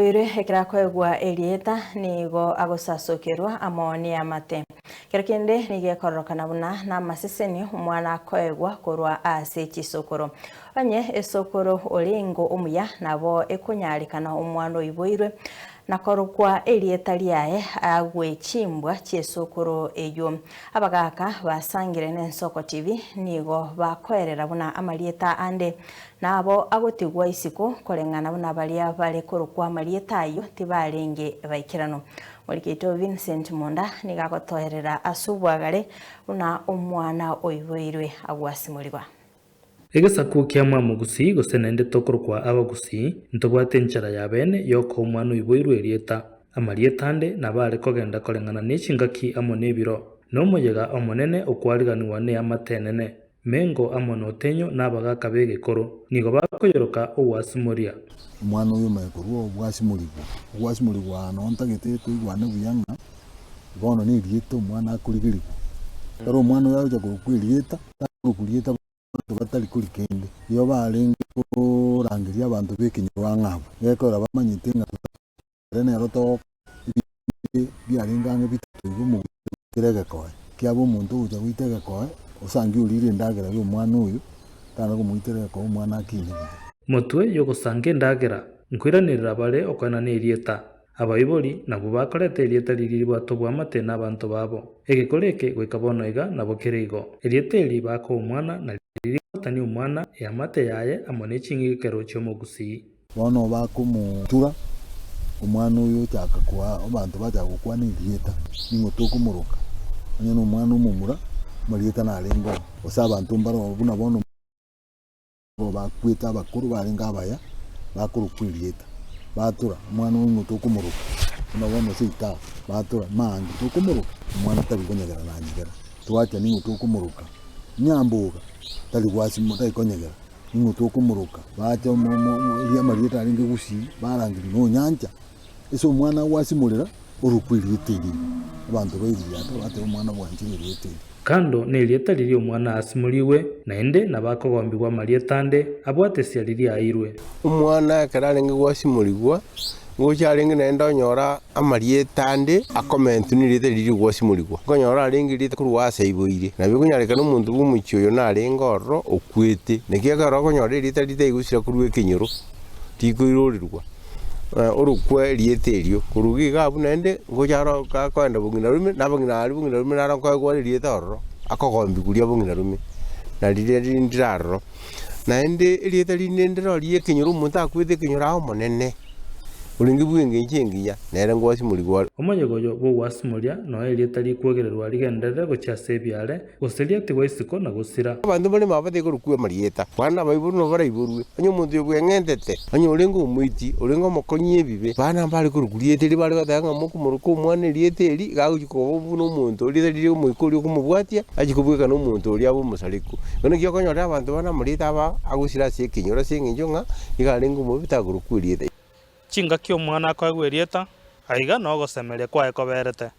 oiboirwe ekero akoegwa erieta nigo agosasokerwa amo neamate. Kero kende nigo ekororokana buna namaseseni omwana akoegwa korwa ase chisokoro. Onye esokoro orenge omuya nabo ekonyarekana omwana oiboirwe na korokwa erieta riaye agwe chimbwa chi'esokoro eyio. Abagaaka basangire n'Ensoko TV nigo bakoerera buna amarieta ande Nabo agotigwa isiko koreng'ana buna baria bare korokwa amarieta ayio tibarenge baikeranu. Morikeito Vincent Monda nigo agotoerera ase obwagare buna omwana oiboirwe agwasimorigwa. Egesaku kia Mwamogusii gose naende tokorokwa Abagusii, ntobwate enchera ya bene yokoa omwana oiboirwe erieta. Amarieta ande nabo are kogenda koreng'ana ne chingaki amo nebiro, na omoyega omonene okwariganigwa neamate enene. Mengo amo notenyo na abagaaka b'egekoro nigo bakoyoroka ogwasimoria. Omwana oyo omanye korwa obwasimorigwa, ogwasimorigwa aa noo ntagete toigwane buya ng'a bono na erieta omwana akorigerigwa. Ekero omwana oyo agocha korokwa erieta, takorokwa rieta abanto batari kori kende, nigo barenge korangeria abanto ba ekenyoro ang'e abwo, gekogera bamanyete ng'a ere nero togokora ebinto biarenge ang'e bitato iga omogoitera egekoe, kiaba omonto ogocha goita egekoe, osange orire endagera ya omwana oyo, tana komoitera egekoe omwana akine buya. Motwe y'ogosanga endagera, nkoiranerera bare okoenana erieta. Abaibori nabwo bakoreta erieta riria ribwate oboamate nabanto babo. Egekoro eke goika bono iga nabo kere igo. Erieta eri bakoa omwana nario rigotania omwana, eamate yaye amo ne ching'igekero chi'omogusii. Bono bakomotura omwana oyo ochaka koa abanto bachaka gokwana erieta, ning'o tokomoroka? Onye nomwana omomura, amarieta narenge oo, gose abanto mbare oo buna bono bakwete abakoro barenge abaya, bakorokwa erieta, batura omwana oyo ning'o tokomoroka? Buna bono seito aa, batura maangi tokomoroka? Omwana tari konyegera nanyegera, twacha ning'o tokomoroka? Nyamboga, tari gwasimo tari konyegera. Ning'o tokomoroka? Bacha erio amarieta arenge gusii, barangeria nonyancha, ase omwana gwasimorera orokwe erieta eri iga. Abanto ba Iriato bateba omwana bwanchire erieta eri. Kando nerieta riria omwana asimorigwe, naende nabo akogombigwa amarieta ande abwatesia riria airwe. Omwana ekero arenge gwasimorigwa, Ngocha arenge naende onyora amarieta ande akomentwa nerieta riria rigwasimorigwa. Nkonyora arenge erieta korwa aase aiboire. Nabo ekonyarekana omonto bw'omochie oyo narenge ororo okwete. Naki ekero okonyora erieta ritaigusire korwa ekenyoro, rikoirorerwa, orokwe erieta erio. Korwa iga abwo naende, ngocha aro gakoenda bong'ina rume, na abang'ina aria bong'ina rume naro nkoegwa erieta ororo, akogombigwa ria bong'ina rume, na riria rindire aroro. Naende erieta rinde ndiro ri'ekenyoro omonto akwete ekenyoro aye omonene, orenge bw'engencho engiya, nere ngwasimorigwe are. Omoyega oyo bw'ogwasimoria noe erieta rikwegererwa rigenderere gochia ase ebiaare, gose riatigwa isiko na gosira. Abanto mbare mabate korokwa amarieta, bana abaiborwe nabo baraiborwe. Onye omonto oyo bweng'entete, onye orenge omoiti, orenge omokonyi ebibe, bana mbare korokwa rieta eri bare goteba ng'a mokomoroka omwana erieta eri, iga agochia koba buna omonto oria rieta riria omoika oria okomobwatia, achie kobwekana omonto oria abe omosareku. Bono naki okonyorera abanto bane amarieta aba agosira ase ekenyoro ase eng'encho ng'a nigo arenge omobe takorokwa erieta. Chingaki omwana akoegwa erieta, aiga nogosemeria kwaye koberete.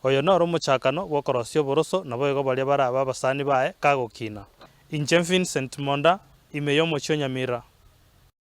Oyo noro omochakano bw'okorosia oboroso naboigo baria barabe abasani baye kagokina. Inche Vincent Monda, ime y'omochie o Nyamira.